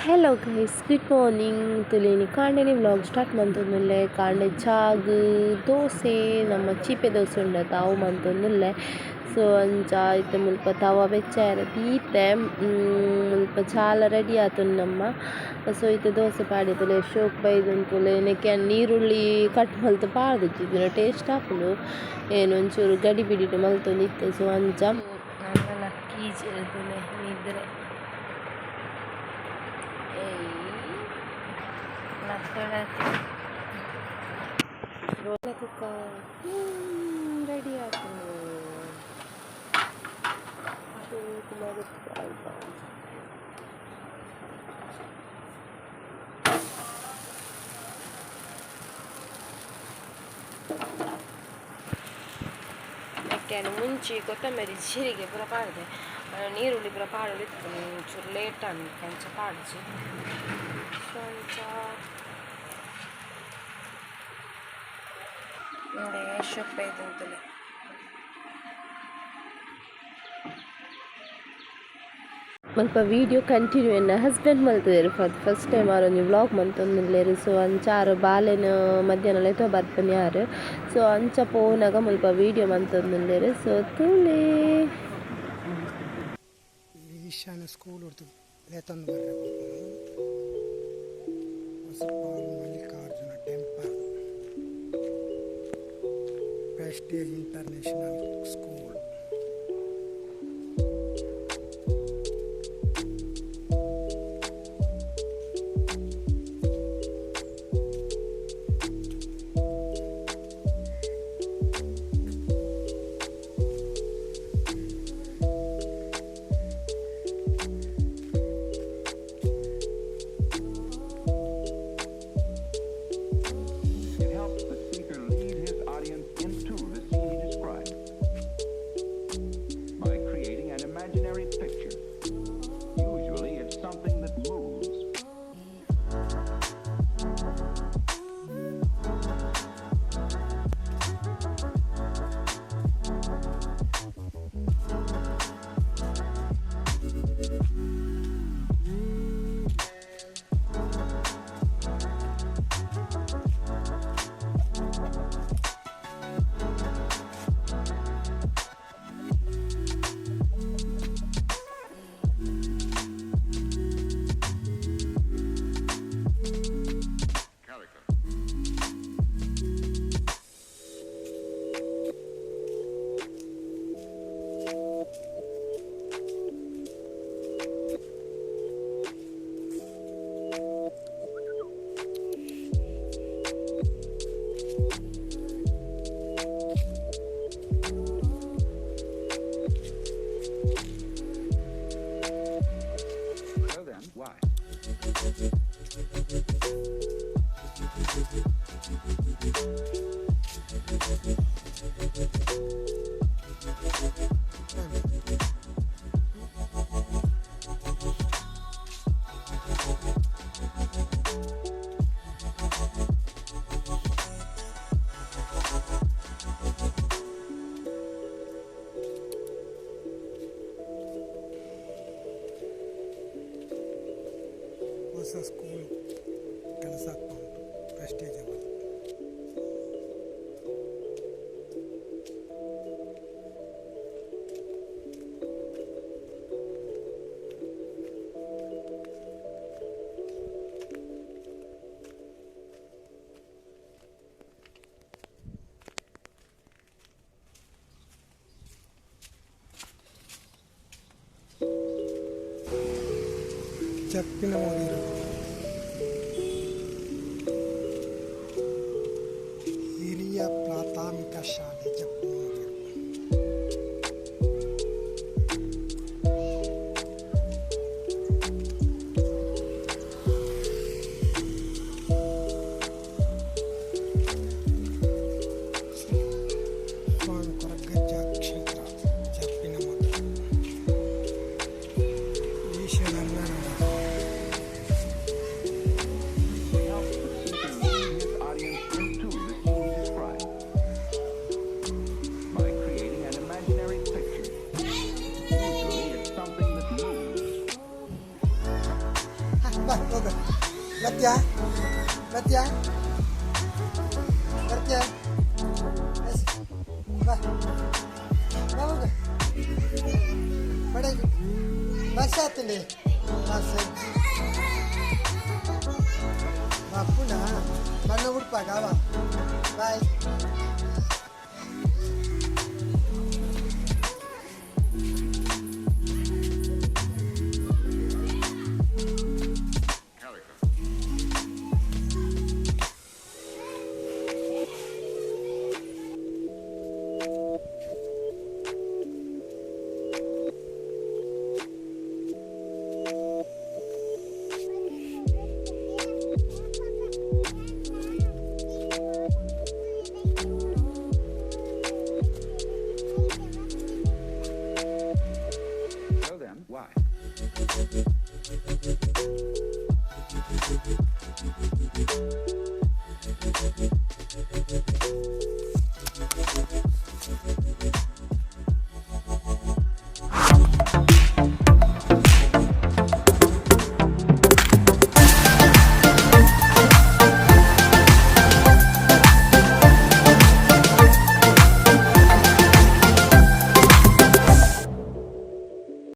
Hello guys, good morning. ತುಲಿನಿ ಕಾಂಡೆನೆ vlog start ಮಂತೊಂದುಲ್ಲೆ. ಕಾಂಡೆ ಚಾಗ್ ದೋಸೆ, ನಮ್ಮ ಚೀಪೆ ದೋಸೆ ಉಂಡತ ಅವು ಮಂತೊಂದುಲ್ಲೆ. ಸೊ ಅಂಚ ಇತ್ತೆ ಮುಲ್ಪ ತವ ಬೆಚ್ಚಾಯೆರೆ ದೀತೆ. ಮುಲ್ಪ ಚಾಲ ರೆಡಿ ಆತುಂಡು ನಮ್ಮ. ಸೊ ಇತ್ತೆ ದೋಸೆ ಪಾಡ್ಯ ತುಲೆ ಶೋಕ್ ಬೈದುಂತುಲೆ. ನೆಕ್ಕೆ ನೀರುಳ್ಳಿ ಕಟ್ ಮಲ್ತ್ ಪಾಡ್ದಿಜ್ಜಿ, ಟೇಸ್ಟ್ ಆಪುಂಡು. ಏನು ಒಂಚೂರು ಗಡಿ ಬಿಡಿಟ್ ಮಲ್ತೊಂದಿತ್ತೆ. ಸೊ ಅಂಚ ನನ್ನ ಕೀಜ್ ತುಲೆ ನಿದ್ರೆ. ಕುಕ್ಕ ರೆಡಿ ಆತುಂಡು. ಯಾಕೆ ಮುಂಚೆ ಕೊತ್ತಂಬರಿ ಜೀರಿಗೆ ಪೂರ ಪಾಡ್ದೆ, ನೀರುಳ್ಳಿ ಪೂರ ಪಾಡೋದು ಇತ್ತು. ಒಂಚೂರು ಲೇಟ್ ಆಂಡ್, ಅಂಚ ಪಾಡ್ಜಿ. ಸೊ ಅಂಚ ನೋಡಿ ಶೊಪ್ಪ ಇದ್ದಂತಲೆ. ಮುಲ್ಪ ವೀಡಿಯೋ ಕಂಟಿನ್ಯೂ ಎನ್ನ ಹಸ್ಬೆಂಡ್ ಮಲ್ತುದೆರ್. ಫಸ್ಟ್ ಟೈಮ್ ಆರ್ ಒಂಜಿ ವ್ಲಾಗ್ ಮಂತೊಂದುಲ್ಲೆರ್. ಸೊ ಅಂಚ ಆರ್ ಬಾಲೆನ್ ಮಧ್ಯಾಹ್ನ ಲೆತೊ ಬರ್ಪುನಿ ಆರ್. ಸೊ ಅಂಚ ಪೋನಗ ಮುಲ್ಪ ವೀಡಿಯೋ ಮಂತೊಂದುಲ್ಲೆರ್. ಸೊ ತೂಲೆ. ಈಶಾನ್ಯ school ಉಡ್ತು ಲೇತೊಂದು ಬರ್ರೆ ಪೋಪುನು. Hosapal Mallikarjuna temple, Prestige International School. It helps the speaker lead his audience into the scene he described by creating an imaginary picture. Usually it's something that moves. Well then, why? ಹೊಸ school ಕೆಲಸ ಆಗ್ತಾ ಉಂಟು, prestige ಅವರು. ಜಪ್ಪಿನ ಮೋದಿರು ಹಿರಿಯ ಪ್ರಾಥಮಿಕ ಶಾಲೆ, ಜಪ್ಪಿನ ಮೋದಿರು. ಸ್ವಾಮಿ ಕೊರಗಜ್ಜ ಕ್ಷೇತ್ರ, ಜಪ್ಪಿನ ಮಠ, ಈಶಾನ್ಯ. It helps the speaker lead his audience into the scene he described. ಬರ್ತೀಯಾ? ಬರ್ತೀಯಾ? ಎಸ್, ಬಾ ಬಾ ಹೋಗು. ಬಡ. ಬಸ್ ಆತಂడి ಬಸ್ ಬಾಪುನ ಬಣ್ಣ ಉಡ್ಪಾಗ. ಬಾಯ್. Tell them why.